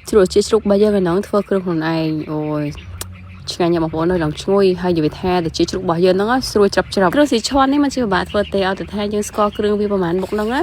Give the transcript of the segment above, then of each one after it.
ជ្រក់ជាជ្រូករបស់យើងឯណងធ្វើគ្រឿងខ្លួនឯងអូយឆ្ងាញ់ណាស់បងប្អូននៅឡើងឈ្ងុយហើយនិយាយថាតិចជ្រូករបស់យើងហ្នឹងស្រួលច្រាប់ច្រាប់គ្រឿងស៊ីឆ័ននេះมันជាពិបាកធ្វើទេឲ្យតែថាយើងស្គាល់គ្រឿងវាប្រហែលមុខហ្នឹងណា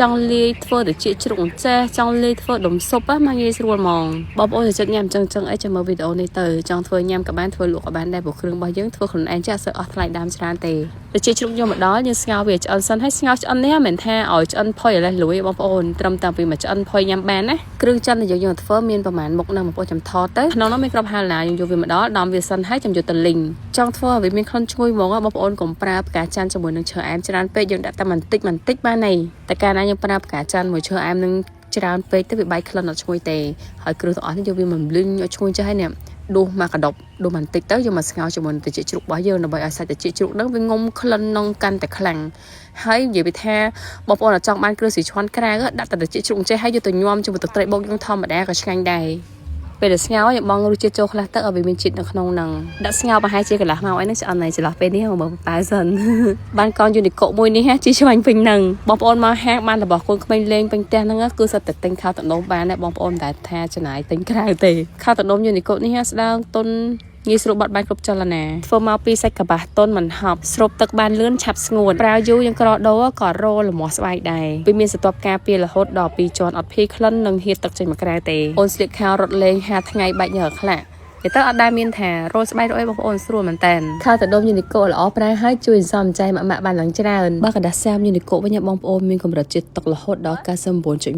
ចង់លាយធ្វើតិចជ្រូកអញ្ចេះចង់លាយធ្វើដុំស៊ុបមកងាយស្រួលហ្មងបងប្អូនចូលចិត្តញ៉ាំចឹងចឹងអីចាំមើលវីដេអូនេះទៅចង់ធ្វើញ៉ាំក៏បានធ្វើលក់ក៏បានដែរព្រោះគ្រឿងរបស់យើងធ្វើខ្លួនឯងចាក់សូវអស់ថ្លៃដើមច្រើនទេតិចជ្រូកយកមកដល់យើងស្ងោរវាឆ្អិនសិនហើយស្ងោរឆ្អិននេះមិនមែនថាឲ្យឆ្អិនផុយឲ្យលេះលួយបងប្អូនត្រឹមតែពីមកឆ្អិនផុយញ៉ាំបានណាគ្រឿងចិនដែលយើងយកធ្វើមានប្រហែលមុខហ្នឹងបងប្អូនចាំថតទៅក្នុងនោះមានក្របហាឡាយើងយកវាមកដល់ដំវាសិនហើយចាំយកទៅលីងចង់ធ្វើឲ្យវាមានក្លិនឈ្ងុយហ្មងបងប្អូនកុំប្រើផ្កាច័ន្ទជាមួយនឹងឈើអែមច្រើនពេកយើងដាក់តែបន្តិចបន្តិចបានហើយតែកាលណាយើងប្រើផ្កាច័ន្ទមួយឈើអែមនឹងច្រើនពេកទៅវាបែកក្លិនអត់ឈ្ងុយទេហើយគ្រឿងទាំងអស់នេះយកវាមកលីងឲ្យឈ្ងុយចាស់ហើយនេះដួសមកកដប់ដួសបន្តិចទៅយកមកស្ងោរជាមួយនឹងត្រចៀកជ្រូករបស់យើងដើម្បីឲ្យសាច់ត្រចៀកជ្រូកហ្នឹងវាងុំក្លិននងកាន់តែខ្លាំងហើយនិយាយពីថាបងប្អូនអត់ចង់បានគ្រឿងស៊ីឆាន់ក្រៅដាក់តែត្រចៀកជ្រូកចេះហើយយកទៅញ៉ាំជាមួយទឹកត្រីបុកយើងធម្មតាក៏ឆ្ងាញ់ដែរពេលដែលស្ងោរយើងបងរសជាតិចូលខ្លះទៅឲ្យវាមានជាតិនៅក្នុងហ្នឹងដាក់ស្ងោរប្រហែលជាកន្លះម៉ោងអីហ្នឹងឆ្អិនហើយចន្លោះពេលនេះមកមើលប៉ាសិន បានកង់យូនីកូមួយនេះជីឆ្វាញ់ពេញហ្នឹងបងប្អូនមកហាងបានរបស់កូនក្មេងលេងពេញផ្ទះហ្នឹងគឺសិតតែទិញខោតដុំបានដែរបងប្អូនមិនដែលថាចំណាយទិញក្រៅទេខោតដុំយូនីកូនេះស្ដើងទុនងាយស្រួលបត់បែនគ្រប់ចលនាធ្វើមកពីសាច់កប្បាសតុនមិនហប់ស្រូបទឹកបានលឿនឆាប់ស្ងួតប្រើយូរយើងក្រដូរក៏រលមាស់ស្បែកដែរវាមានសន្ទាប់ការពាររហូតដល់2ជាន់អត់ភីក្លិននិងហៀតទឹកចេញមកក្រៅទេអូនស្លៀកខោរត់លេង5ថ្ងៃបែកញើខ្លះនិយាយទៅអត់ដែលមានថារលស្បែករអីបងប្អូនស្រួលមែនតើខោតដុំយូនីកូល្អប្រើហើយជួយសន្សំចៃម៉ាក់ម៉ាក់បានឡើងច្រើនបើក្រដាសសាមយូនីកូវិញបងប្អូនមានកម្រិតជាតិទឹករហូតដល់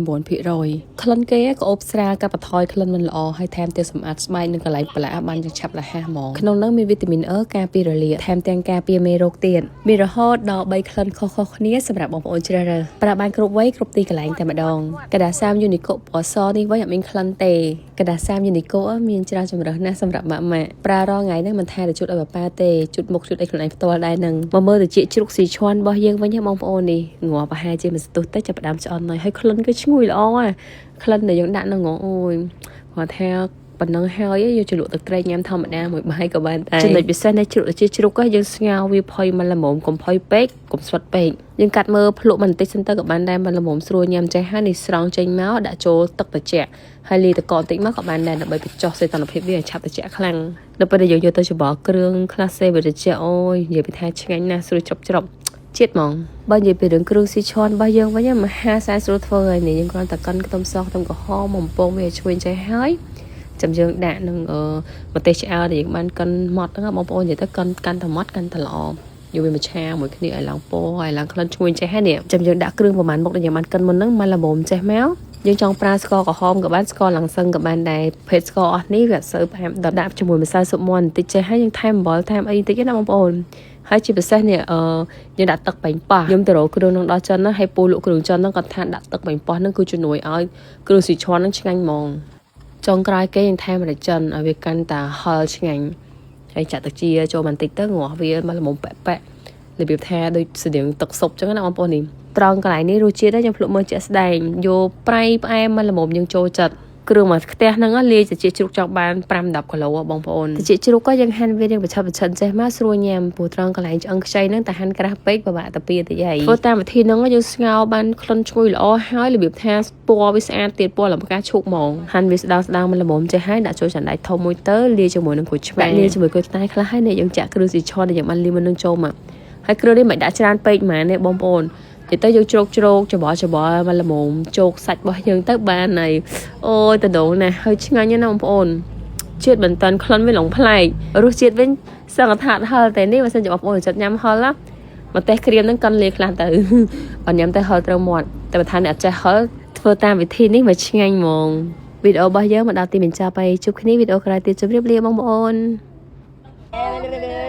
99.9%ក្លិនគេក៏អូបស្រាលកាត់បន្ថយក្លិនមិនល្អហើយថែមទាំងសម្អាតស្បែកនិងកន្លែងប្រឡាក់បានយ៉ាងឆាប់រហ័សហ្មងក្នុងនោះមានវីតាមីន E ការពាររលាកថែមទាំងការពារមេរោគទៀតមានរហូតដល់3ក្លិនខុសៗគ្នាសម្រាប់បងប្អូនជ្រើសរើសប្រើបានគ្រប់វ័យគ្រប់ទីកន្លែងតែម្ដងក្រដាសសាមយូនីកូពណ៌សនេះវិញអត់មានក្លិនទេក្រដាសសាមយូនីកូមានច្រើនជម្រើសណាស់សម្រាប់ម៉ាក់ម៉ាក់ប្រើរាល់ថ្ងៃហ្នឹងមិនថាតែជូតឲ្យប៉ាប៉ាទេជូតមុខជូតអីខ្លួនឯងផ្ទាល់ដែរហ្នឹងមកមើលទៅជាជ្រូកស៊ីឈួនរបស់យើងវិញបងប្អូននេះងាប់ប្រហែលជាមួយស្ទុះទៅចាប់ផ្ដើមឆ្អន់ហើយហើយក្លិនគឺឈ្ងុយល្អហ่ะក្លិនដែលយើងដាក់ហ្នឹងអូយគាត់ថាប៉ុណ្ណឹងហើយយកជ្រលក់ទឹកត្រីញ៉ាំធម្មតាមួយបាយក៏បានដែរចំណុចពិសេសនៃជ្រក់ជាជ្រូកយើងស្ងោរវាផុយមកល្មមកុំផុយពេកកុំស្វិតពេកយើងកាត់មើលភ្លក់បន្តិចសិនទៅក៏បានដែរមកល្មមស្រួលញ៉ាំចេះហើយនេះស្រង់ចេញមកដាក់ចូលទឹកត្រជាក់ហើយលាយទឹកកកបន្តិចមកក៏បានដែរដើម្បីបញ្ចុះសីតុណ្ហភាពវាឲ្យឆាប់ត្រជាក់ខ្លាំងនៅពេលដែលយើងយកទៅច្របល់គ្រឿងខ្លះសេវាត្រជាក់អូយនិយាយពីថាឆ្ងាញ់ណាស់ស្រួលច្រប់ច្រប់ជាតិហ្មងបើនិយាយពីរឿងគ្រឿងស៊ីឆ័នរបស់យើងវិញមហាសែនស្រួលធ្វើហើយនេះយើងគ្រាន់តែកិនខ្ទឹមសខ្ទឹមក្រហមបំពងវាឲ្យឈ្ងុយចេះហើយចាំយើងដាក់នឹងអឺម្ទេសឆ្អើរដែលយើងបានកិនម៉ត់ហ្នឹងបងប្អូននិយាយទៅកិនកាន់តែម៉ត់កាន់តែល្អយកវាមកឆាមួយគ្នាឲ្យឡើងពណ៌ឲ្យឡើងក្លិនឈ្ងុយចេះហើយនេះចាំយើងដាក់គ្រឿងប្រហែលមុខដែលយើងបានកិនមុនហ្នឹងមកល្មមចេះមកយើងចង់ប្រើស្ករក្រហមក៏បានស្ករឡើងសឹងក៏បានដែរភេទស្ករអស់នេះវាអត់សូវផ្អែមដល់ដាក់ជាមួយម្សៅស៊ុបមាន់បន្តិចចេះហើយយើងថែមអំបិលថែមអីបន្តិចណាបងប្អូនហើយជាពិសេសនេះអឺយើងដាក់ទឹកបាញ់ប៉ោះខ្ញុំទៅរកគ្រឿងនឹងដល់ចិនណាហើយពូលក់គ្រឿងចិនហ្នឹងគាត់ថាដាក់ទឹកបាញ់ប៉ោះហ្នឹងគឺជំនួយឲ្យគ្រឿងស៊ីឆ័នហ្នឹងឆ្ងាញ់ហ្មងចុងក្រោយគេយើងថែមម្រេចចិនឲ្យវាកាន់តែហឹរឆ្ងាញ់ហើយចាក់ទឹកជាចូលបន្តិចទៅងាស់វាមកល្មមប៉ែប៉ែរបៀបថាដូចស្តៀងទឹកស៊ុបចឹងណាបងប្អូននេះត្រង់កន្លែងនេះរសជាតិយើងភ្លក់មើលជាក់ស្ដែងយកប្រៃផ្អែមមកល្មមយើងចូលចិត្តគ្រឿងមកខ្ទះហ្នឹងលាយត្រចៀកជ្រូកចង់បាន5 10គីឡូបងប្អូនត្រចៀកជ្រូកក៏យើងហាន់វារៀងប្រឆិតប្រឆិតចេះមកស្រួលញ៉ាំព្រោះត្រង់កន្លែងឆ្អឹងខ្ចីហ្នឹងតែហាន់ក្រាស់ពេកពិបាកតាពីតិចហើយធ្វើតាមវិធីហ្នឹងយើងស្ងោរបានក្លិនឈ្ងុយល្អហើយរបៀបថាពណ៌វាស្អាតទៀតពណ៌លំផ្កាឈូកហ្មងហាន់វាស្ដើងស្ដើងមកល្មមចេះហើយដាក់ចូលចានដែកធំមួយទៅលាយជាមួយនឹងក្រូចឆ្មាលាយជាមួយក្រូចតែខ្លះហើយនេះយើងចាក់គ្រឿងស៊ីឆនដែលយើងបានលាយមុននឹងចូលមកហើយគ្រឿងនេះមិនដាក់ច្រើនពេកហ្មងទេបងប្អូននិយាយទៅយើងជ្រោកជ្រោកច្បល់ច្បល់មកល្មមជោកសាច់របស់យើងទៅបានហើយអូយដដងណាស់ហើយឆ្ងាញ់ណាស់បងប្អូនជាតិបន្តក្លិនវាឡងប្លែករសជាតិវិញសឹងថាហឹរតែនេះបើសិនជាបងប្អូនចិត្តញ៉ាំហឹរណាម្ទេសក្រៀមហ្នឹងកិនលាខ្លះទៅបើញ៉ាំទៅហឹរត្រូវមាត់តែបើថាអ្នកអត់ចេះហឹរធ្វើតាមវិធីនេះមកឆ្ងាញ់ហ្មងវីដេអូរបស់យើងមកដល់ទីបញ្ចប់ហើយជួបគ្នាវីដេអូក្រោយទៀតជម្រាបលាបងប្អូន។